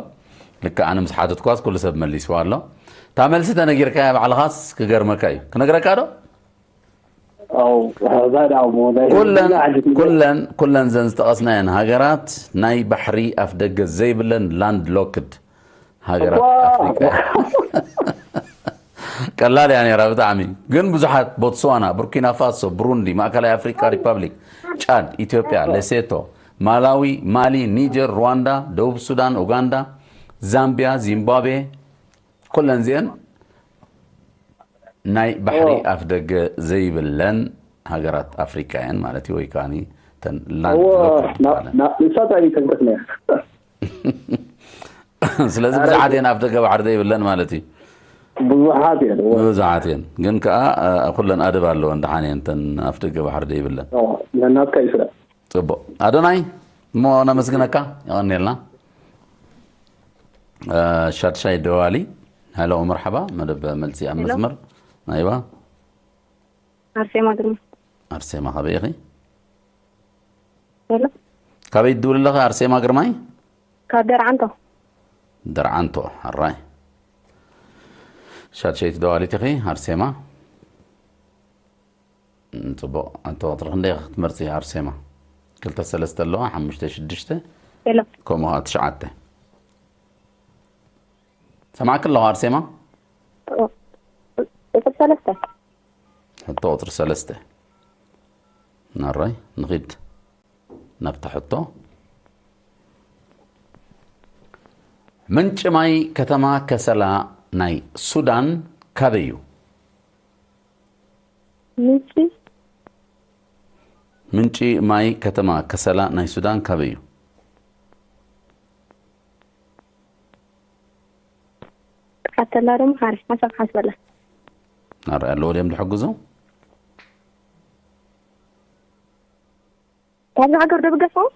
ልክዕ ኣነ ምስ ሓተትኳስ ኩሉ ሰብ መሊስዋ ኣሎ እታ መልሲ ተነጊርካያ ባዕልኻስ ክገርመካ እዩ ክነግረካ ዶ ኩለን ኩለን ኩለን ዘን ዝጠቐስናየን ሃገራት ናይ ባሕሪ ኣፍደገ ዘይብለን ላንድ ሎክድ ሃገራት ኣፍሪቃ ቀላል እያ ነራ ብጣዕሚ ግን ብዙሓት ቦትስዋና ቡርኪና ፋሶ ብሩንዲ ማእከላይ ኣፍሪካ ሪፐብሊክ ጫድ ኢትዮጵያ ሌሴቶ ማላዊ ማሊ ኒጀር ሩዋንዳ ደቡብ ሱዳን ኡጋንዳ ዛምቢያ ዚምባብዌ ኩለን እዚአን ናይ ባሕሪ ኣፍደገ ዘይብለን ሃገራት ኣፍሪካ እየን ማለት እዩ ወይ ከዓ ተን ላንድ ንሳት ኣይተንክፍና ስለዚ ብዙሓት እየን ኣፍደገ ባሕሪ ዘይብለን ማለት እዩ ብዙሓት እየን ብዙሓት እየን ግን ከዓ ኩለን ኣደብ ኣለወን ደሓን እየን ተን ኣፍደገ ባሕሪ ዘይብለን ነናትካ ይስራ ፅቡቅ ኣዶናይ እሞ ነመስግነካ ይቐኒልና ሻድሻይ ደዋሊ ሃሎ መርሓባ መደብ መልሲ ኣብ መስመር ናይባ ኣርሴማ ግርማ ኣርሴማ ካበይ ኢኺ ሄሎ ካበይ ትድውል ኣለኺ ኣርሴማ ግርማይ ካብ ደርዓንቶ ደርዓንቶ ኣራይ ሻድሸይቲ ደዋሊት ኢኺ ኣርሴማ ጽቡቕ ኣንተ ወትሪ ክንደይ ክትመርጺ ኣርሴማ ክልተ ሰለስተ ኣለዋ ሓሙሽተ ሽዱሽተ ከምኡ ከዓ ትሽዓተ ሰማዕኪ ኣለኹ ኣርሴማ ቁፅር ሰለስተ ሕቶ ቁፅሪ ሰለስተ ናራይ ንኺድ ናብታ ሕቶ ምንጪ ማይ ከተማ ከሰላ ናይ ሱዳን ካበይ እዩ ምንጪ ምንጪ ማይ ከተማ ከሰላ ናይ ሱዳን ካበይ እዩ ተላ ደሞ ሓሪፍ ሓሳብ ሓስበላ። ኣረ ኣለዎ ድዮም ዝሕግዙ? ካብዚ ሃገር ዶ ብገዝኦም?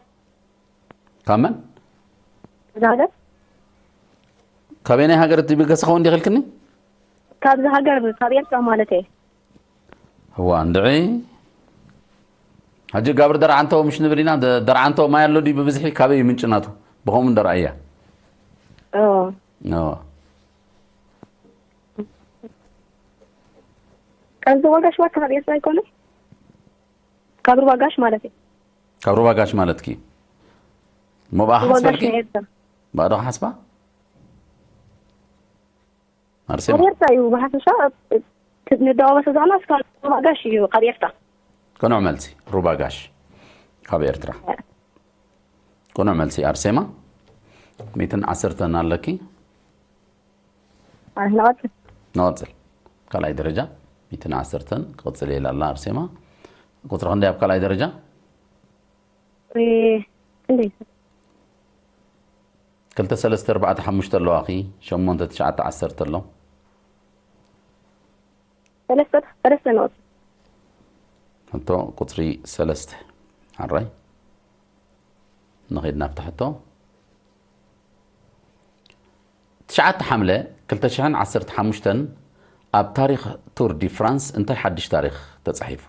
ካብ መን? እዚ ሃገር? ካበየናይ ሃገር እቲ ብገዝኻ እንዲ ኸልክኒ? ካብዚ ሃገር፣ ካብ ኤርትራ ማለት እየ። እዋ እንድዒ። ሕጂ ጋብር ደርዓንቶ ምሽ ንብል ኢና። ደ- ደርዓንቶ ማይ ኣሎ ድዩ ብብዝሒ? ካበይ እዩ ምንጭ ናቱ? ብኸምኡ እንደርኣያ። ኦ፣ እዋ። ካብዚ ዋጋሽ ዋካ ካብ ኤርትራ ኣይኮነን? ካብ ሩባ ጋሽ ማለት እዩ። ካብ ሩባ ጋሽ ማለትኪ? ሞባእ ሩባ ጋሽ ሓስበልኪ? ናይ ኤርትራ። ባዶ ሓስባ? ኣርሴማ? ካብ ኤርትራ እዩ ብሓፈሻ። ንደዋወል ዘለና እስካ ሩባ ጋሽ እዩ ካብ ኤርትራ። ቅኑዕ መልሲ። ሩባ ጋሽ ካብ ኤርትራ። ቅኑዕ መልሲ ኣርሴማ። ሚትን ዓሰርተን ኣለኪ። ማለት ንቐጽል። ንቐጽል። ካልኣይ ደረጃ ሚትን ዓሰርተን ክቕጽል ኢላ ኣላ ኣርሴማ። ቁጽሪ ክንደይ ኣብ ካልኣይ ደረጃ? እ፣ ክንደይ? ክልተ ሰለስተ ኣርባዕተ ሓሙሽተ ኣለዋኺ። ሸሞንተ ትሽዓተ ዓሰርተ ኣሎ። ሰለስተ፣ ሰለስተ ንቐጽል። ሕቶ ቁጽሪ ሰለስተ። ሓራይ። ንኸይድ ናብቲ ሕቶ። ትሽዓተ ሓምለ ክልተ ሽሕን ዓሰርተ ሓሙሽተን ኣብ ታሪኽ ቱር ዲ ፍራንስ እንታይ ሓድሽ ታሪኽ ተጻሒፉ?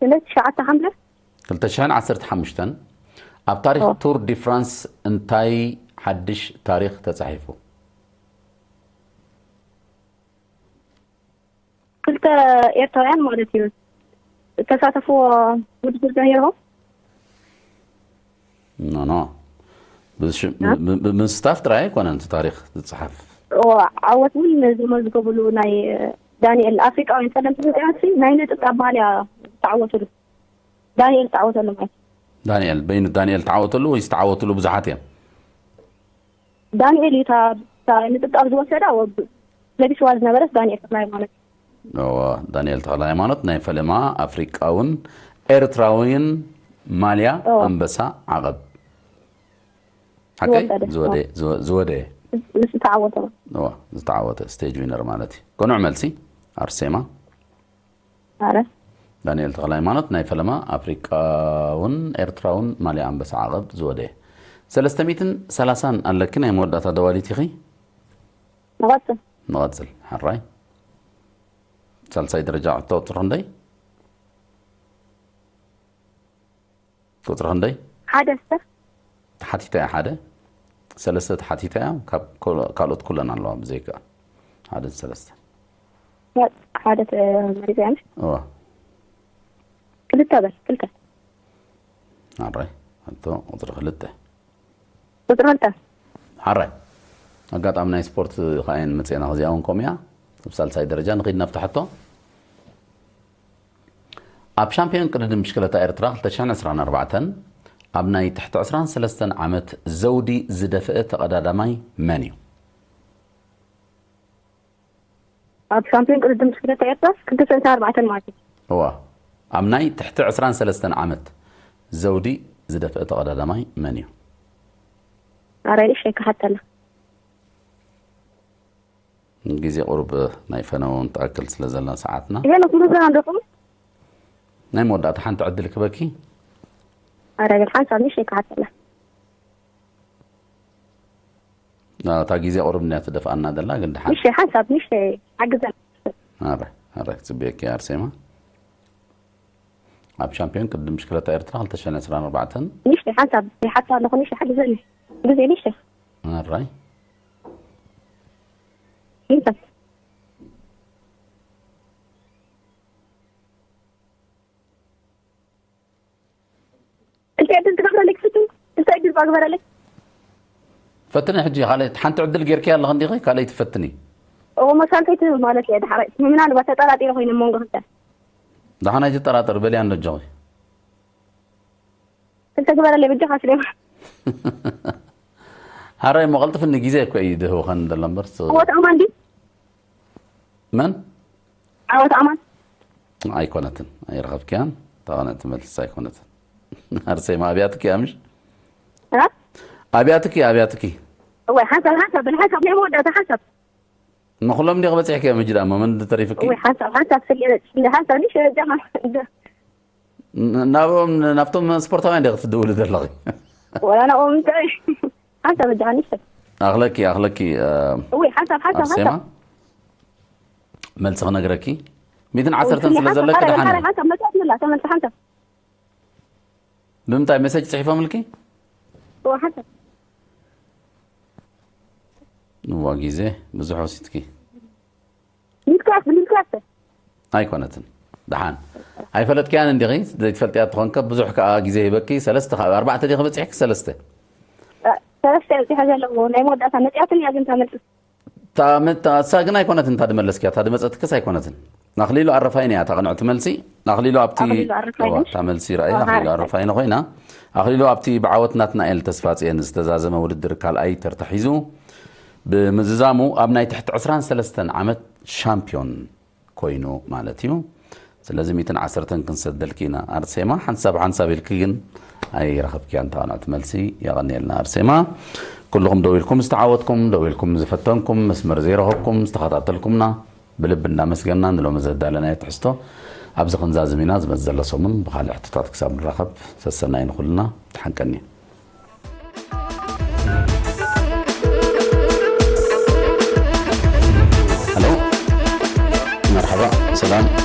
ስለ ትሽዓተ ሓምለ? ክልተ ሽሕን ዓሰርተ ሓሙሽተን ኣብ ታሪኽ ኦ። ቱር ዲ ፍራንስ እንታይ ሓድሽ ታሪኽ ተጻሒፉ? ክልተ ኤርትራውያን ማለት እዩ ተሳተፍዎ ውድድር ዶ ነይርዎ? ኖ፣ ኖ። ብሽ- እ? ብ- ብ- ብምስታፍ ጥራይ ኣይኮነን እቲ ታሪኽ ዝጸሓፍ። ኦ፣ ዓወት እውን ዘመዝገቡሉ ናይ ዳንኤል ኣፍሪቃውያን ጸለምቲ ህፃያት ናይ ነጥብ ጣባልያ ዝተዓወቱሉ። ዳንኤል ዝተዓወተሉ ማለት። ዳንኤል፣ በይኑ ዳንኤል ተዓወተሉ ወይ ዝተዓወትሉ ብዙሓት እዮም? ዳንኤል እዩ እታ፣ እታ ነጥብ ጣብ ዝወሰዳ፣ ወ-፣ ለቢስዋ ዝነበረት ዳንኤል ተክለ ሃይማኖት። እወ፣ ዳንኤል ተክለ ሃይማኖት ናይ ፈለማ ኣፍሪቃውን ኤርትራውን ማልያ እወ። ኣንበሳ ዓቐብ። ሓቀይ? ዝወሰደ። ዝወደ-፣ ዝወ-፣ ዝወደ። ምስ ዝተዓወተ። እወ፣ ዝተዓወተ ስቴጅ ዊነር ማለት እዩ። ቅኑዕ መልሲ ኣርሴማ። ኣረ። ዳንኤል ተክለ ሃይማኖት ናይ ፈለማ ኣፍሪቃውን ኤርትራውን ማልያ ኣንበሳ ዓቐብ ዝወደ። ሰለስተ ሚእትን ሰላሳን ኣለኪ ናይ መወዳእታ ደዋሊት ኢኺ። ንቐጽል። ንቐጽል። ሕራይ። ሳልሳይ ደረጃ ሕቶ ቁጽሪ ክንደይ? ቁጽሪ ክንደይ? ሓደ እስከ። ተሓቲታ እያ ሓደ። ሰለስተ ተሓቲታ እያ። ካብ ኮ-፣ ካልኦት ኩለን ኣለዋ ብዘይካ ሓደ ሰለስተ። ሓደ ተ-፣ መሪጽ እያ። እዋ። ክልተ በል፣ ክልተ። ኣራይ። ሕቶ ቁጽሪ ክልተ። ቁጽሪ ክልተ። ሓራይ። ኣጋጣሚ ናይ ስፖርት ከኣየን መጽና እዚኣ እውን ከምኡ እያ። ኣብ ሳልሳይ ደረጃ ንኸይድ ናብቲ ሕቶ። ኣብ ሻምፒዮን ቅድድም ብሽክለታ ኤርትራ ክልተ ሽሕን ዕስራን ኣርባዕተን ኣብ ናይ ትሕቲ ዕስራን ሰለስተን ዓመት ዘውዲ ዝደፍአ ተቐዳዳማይ መን እዩ? ኣብ ሻምፒዮን ቅድድም ብሽክለታ ኤርትራ ክልተ ሽሕን ዕስራን ኣርባዕተን ማለት እዩ። እዋ። ኣብ ናይ ትሕቲ ዕስራን ሰለስተን ዓመት ዘውዲ ዝደፍአ ተቐዳዳማይ መን እዩ? ኣራይ ንእሽተይ ክሓተላ። ግዜ ቁሩብ ናይ ፈነው ንትኣክል ስለ ዘለና ሰዓትና። ይሄ ነው ብዙ አንደኩም። ናይ መወዳእታ ሓንቲ ዕድል ክበኪ። ኣራይ ሓንሳብ ንእሽተይ ክሓተላ። እታ ግዜ ቁሩብ እንድያ ትደፍኣና ዘላ፣ ግን ድሓን። ንእሽተይ ሓንሳብ ንእሽተይ ሓግዘን። ኣረ፣ ኣረ፣ ክጽበየኪ ኣርሴማ። ኣብ ሻምፒዮን ቅድድም ብሽክለታ ኤርትራ ክልተ ሽሕን ዕስራን ኣርባዕተን። ንእሽተይ ሓንሳብ ይሓታ ኣለኹ፣ ንእሽተይ ሓግዘኒ። ግዜ ንእሽተይ። ኣራይ። ይንሳብ። እንታይ ዕድል ትገብረለይ ክፍትን? እንታይ ዕድል ባግበረለይ? ፈትኒ ሕጂ፣ ካልኣይ ሓንቲ ዕድል ጌርኪ ኣለኺ እንዲኺ፣ ካልኣይ ትፈትኒ። እዎ፣ መሳልተይ ትብል ማለት እየ። ድሓረይ ምናልባት ተጠራጢረ ኮይነ መንጎ ክልተ። ደሓን ኣይትጠራጠር፣ በልያ እንዶ ኣጆኺ። ክልተ ግበረለይ በጃኻ ስሌማ። ሓራይ እሞ ቀልጥፍኒ፣ ግዜ እኮ እዩ ድህብኸን ዘሎ እምበር፣ ስ-፣ ዓወት ኣማን ድዩ? መን? ዓወት ኣማን? ኣይኮነትን፣ ኣይረኸብክያን። ተቐነ ትመልስ ኣይኮነትን። ኣርሴማ ኣብያትኪ እያ ምሽ? እ? ኣብያትኪ ኣብያትኪ ወይ ሓንሳብ ሓንሳብ ብን ሓንሳብ ናይ መወዳእታ ሓንሳብ ንኩሎም እንዲኺ በፂሕኪ እዮም ሕጂ ዳሞ መን ተሪፍኪ? ወይ ሓንሳብ ሓንሳብ ስለ ስለ ሓንሳብ ንሽ ጃማ ን- ናብኦም ናብቶም ስፖርታውያን እንዲኺ ትድውሉ ዘለኺ? ወላ ናኦም እንታይ ሓንሳብ ጃማ ንሽ ኣኽለኪ ኣኽለኪ እ፣ ወይ ሓንሳብ ሓንሳብ ኣርሴማ ሓንሳብ መልሲ ክነግረኪ ሚትን ዓሰርተን ስለ ዘለኪ ደሓን ሓንሳብ መጣት ምላ ተመልሲ ሓንሳብ ብምንታይ ሜሴጅ ፅሒፎምልኪ? ወይ ሓንሳብ እዋ ግዜ ብዙሕ ወሲድኪ ሚልካስ ሚልካስ ኣይኮነትን ደሓን ኣይፈለጥክያን እንዲኺ ዘይትፈልጥያ ትኾንከ ብዙሕ ከዓ ግዜ ሂበኪ ሰለስተ ካብ ኣርባዕተ ዲኺ በፂሕኪ ሰለስተ ሰለስተ በፂሐ ዘለኹ ናይ መወዳእታ መፅያትን እያ ግን ተመልስ እሳ ግን ኣይኮነትን እታ ድመለስኪያ እታ ድመፀትክስ ኣይኮነትን ኣኽሊሉ ኣረፋይን እያ እታ ቅንዕቲ መልሲ ኣኽሊሉ ኣብቲ ኣኽሊሉ ኣረፋይን እዋ፣ እታ መልሲ ረኣይ ኣኽሊሉ ኣረፋይን ኮይና ኣኽሊሉ ኣብቲ ብዓወት ናትናኤል ተስፋፅየን ዝተዛዘመ ውድድር ካልኣይ ተርታ ሒዙ ብምዝዛሙ ኣብ ናይ ትሕቲ ዕስራን ሰለስተን ዓመት ሻምፒዮን ኮይኑ ማለት እዩ ስለዚ ሚትን ዓሰርተን ክንሰደልኪ ኢና ኣርሴማ ሓንሳብ ሓንሳብ ኢልኪ ግን ኣይረኸብክያን ተቐንዕቲ መልሲ የቐንየልና ኣርሴማ ኩልኹም ደው ኢልኩም ዝተዓወትኩም ደው ኢልኩም ዝፈተንኩም መስመር ዘይረኸብኩም ዝተኸታተልኩምና ብልቢ እንዳመስገና ንሎሚ ዘዳለናዮ ትሕዝቶ ኣብዚ ክንዛዝም ኢና ዝመፅ ዘሎ ሰሙን ብካልእ ሕቶታት ክሳብ ንራኸብ ሰሰናይ ንኩልና ተሓንቀኒ Hello. مرحبا. سلام.